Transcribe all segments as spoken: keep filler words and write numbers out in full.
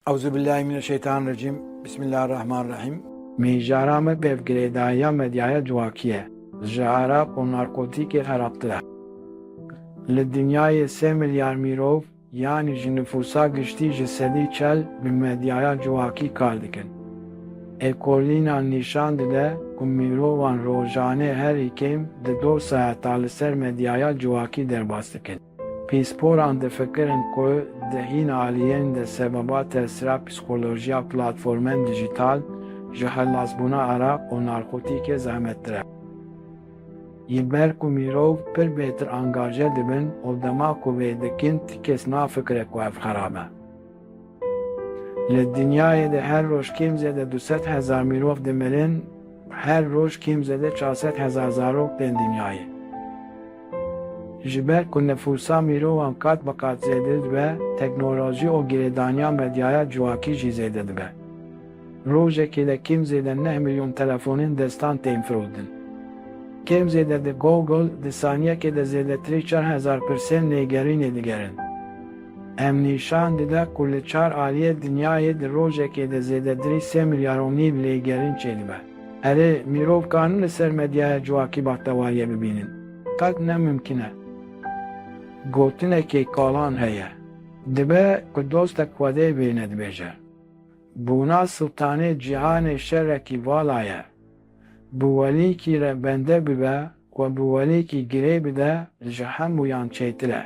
Euzubillahimineşşeytanirracim. Bismillahirrahmanirrahim. Mijara me pêvgirêdahiya medyaya civakî ye. Ji araq û narkotîkê xerabtir e. Li dinyayê sê milyar mirov, yanî ji nifûsa giştî ji sedî çel bi medyaya civakî kar dikin. Êkolînan nîşan dide ku mirovan rojane herî kêm di do saeta li ser medyaya civakî derbas dikin. Pîsporan difikirin ku di hîn aliyên de sebeba tesira psîkolojiya platformên dijîtal ji xelasbûna araq û narkotîkê zehmettir e. Ji ber ku mirov pir bêtir angaje dibin û dema ku vê dikin, ti kes nafikire ku ev xerab e. Li dinyayê de her roj kêm zêde du sed hezar mirov dimirin, her roj kêm zêde çar sed hezar zarok tên dinyayê. Ji ber ku nifûsa mirovan qat bi qat zêde dibe, teknolojî û girêdaniya medyaya civakî jî zêde dibe. Rojekê de kêm zêde neh milyon telefonên destan tên firotin. Kêm zêde di Google di saniyekê de zêdetirî çar hezar pirsên lêgerînê digerin. Em nîşan dide ku li çar aliyê dinyayê di rojekê de zêdetirî sê milyar û nîv lêgerîn çêdibe. Erê, mirov kanin li ser medyaya civakî bextewariyê bibînin? Qet ne mimkun e. Gotinekê kalan heye. Dibe ku dostek Xwedê bêne dibêje: Bûna sultanê cîhanê şerekî vala ye. Bi welîkî re bende bibe, xwe bi welîkî girê bide, ji hemûyan çêtir e.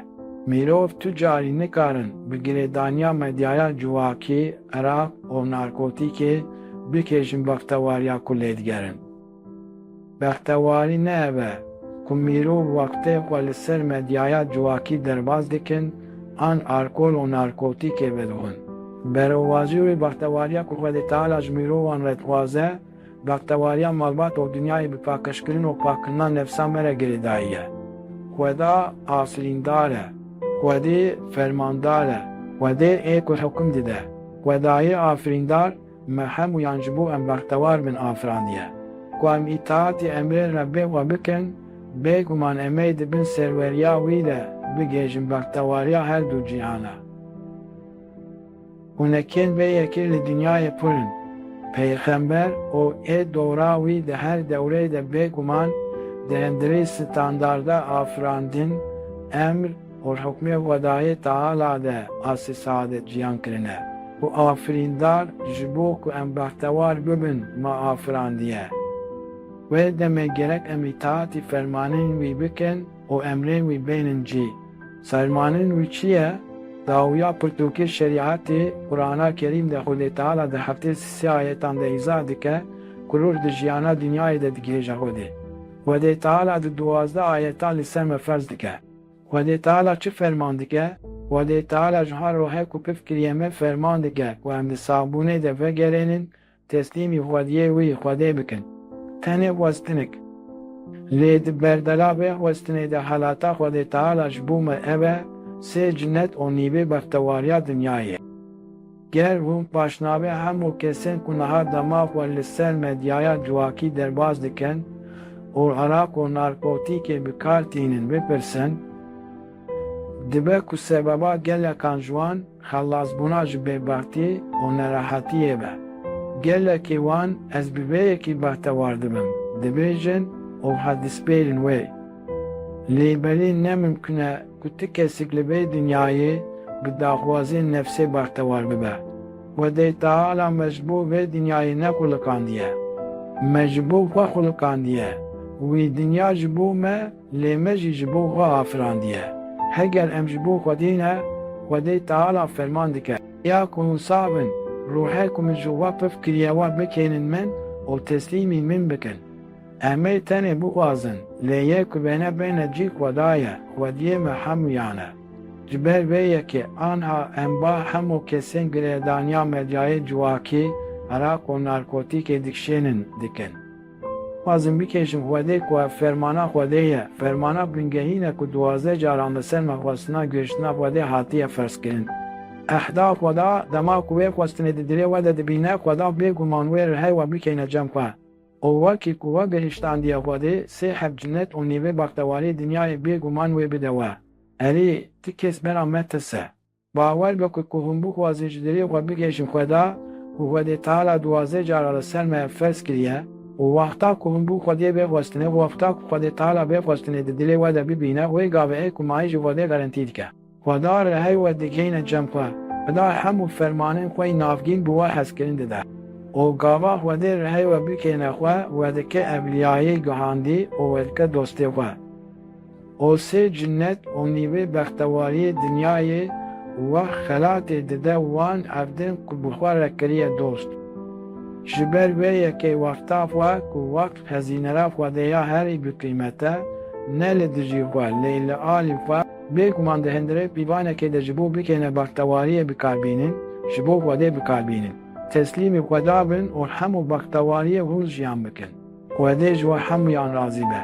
Mirov tu carî nikarin bi girêdaniya medyaya civakî, iraq û narkotîkê bikêjin bextewariya ku lê digerin. Bextewarî ne ev e ku mirov wextê xwe li ser medyaya civakî derbas dikin an alkol û narkotîkê vedixwin. Berewazî wê bextewariya ku Xwedê Teala ji mirovan re dixwaze, bextewariya malbat û dinyayê bi paqijkirin û pakkirina nefsa me re girêdayî ye. Xweda afirîndar e. Xwedê fermandar e. Xwedê ê ku hukm dide. Xwedayê afirîndar me hemûyan ji bo em bextewar bin afirandiye. Ku em îtaatî emrê Rebbê xwe bikin, bêguman em ê di bin serweriya wî de bigihêjin bextewariya her du cîhana. Hunekên vê yekê li dinyayê pir in. Pêxember û ê dora wî di her dewreyê de bêguman di hundirê standarda afirandin, emr û hukmê Xwedayê Teala de asê saadet jiyan kirine û afirîndar ji bo ku em bextewar bibin me afirandiye. Wê demê gerek em îtaatî fermanên wî bikin û emrên wî bênin cî. Fermanên wî çi ye? Dawiya pirtûkê şerîetê Qur'ana Kerîm de Xwedê Teala di heftê sê ayetan de îzah dike ku ruh di jiyana dinyayê de digihêje Xwedê. Xwedê Teala di duwazdeh ayetan li ser me ferz dike. Xwedê Teala çi ferman dike? Xwedê Teala ji her ruhê ku pif kiriye me ferman dike ku em di saxbûnê de vegerênin, teslîmî xwediyê wî Xwedê bikin. Tenê xwestinik. Lê di berdela vê xwestinê de helata Xwedê Teala ji bo me ev e, sê cinet û nîvê bextewariya dinyayê. Ger hûn paşnavê hemû kesên ku niha dema xwe li ser medyaya civakî derbas dikin û iraq û narkotîkê bi kar tînin bipirsin, dibe ku sebeba gelekan ji wan xelasbûna ji bêbextî û nerehetiyê be. Gelekî wan ez bi vê yekî bextewar dibim, dibêjin û hedispêrin wê. Lê belê ne mimkun e ku ti kesik li vê dinyayê bi daxwazên nefsê bextewar bibe. Xwedê Teala me ji bo vê dinyayê nexuliqandiye. Me ji bo xwe xuliqandiye. Wî dinya ji bo me, lê me jî ji bo xwe afirandiye. Heger em ji bo Xwedê ne, Xwedê Teala ferman dike: Ya ku hûn sax bin, ruhê ku min ji we pif kiriye we bikênin min û teslîmî min bikin. Em ê tenê bixwazin, lê yê ku bêne bêne cî Xweda ye, Xwediyê me hemûyan e. Ji ber vê yekê anha em ba hemû kesên girêdaniya medyayê civakî, iraq û narkotîkê dikişênin dikin. Xwazin bikêşin Xwedê ku ev fermana Xwedê ye, fermana bingehîn e ku duwazdeh caran li ser me xwestina gihiştina Xwedê hatiye ferzkirin. Ehda Xweda, dema ku wê xwestinê di dilê we de dibîne, Xweda bêguman wê rihê we bikeyne cem xwe. Û wekî ku we gihiştandiye Xwedê, sê heb cinet û nîvê bextewarî dinyayê bêguman wê bide we. Erê, ti kes bera metirse. Bawer be ku ku hûn bixwazin ji dilê xwe bigihîjin Xweda, ku Xwedê Teala duwazdeh cara li ser me ferz kiriye, û wexta ku hûn bo Xwedê bê xwestinê, wexta ku Xwedê Teala bê xwestinê di dilê we de bibîne, wê gavê ê ku mayî ji Xwedê xerintî dike. Xweda rehey we digihîne cem xwe. Xweda hemû fermanên xwe yî navgîn bi we hezkirin dide. Û gava Xwedê rehey we bikêne xwe, we dike evliyayê guhandî û we dike dostê xwe. Û sê cinnet û nîvê bextewariyê dinyayê wext xelatê dide wan evdin ku bi xwe re kiriye dost. Ji ber wê yekê wexta xwe ku wext xezînera Xwedê ya herî bi qîmet e, ne li dijî xwe, lê li alî xwe, bêguman di hundirê pîvanekê de ji bo bikêne bextewariyê bikarbînin, ji bo Xwedê bikarbînin. Teslîmî Xweda bin û hemû bextewariyê hûn jiyan bikin. Xwedê ji we hemûyan razî be.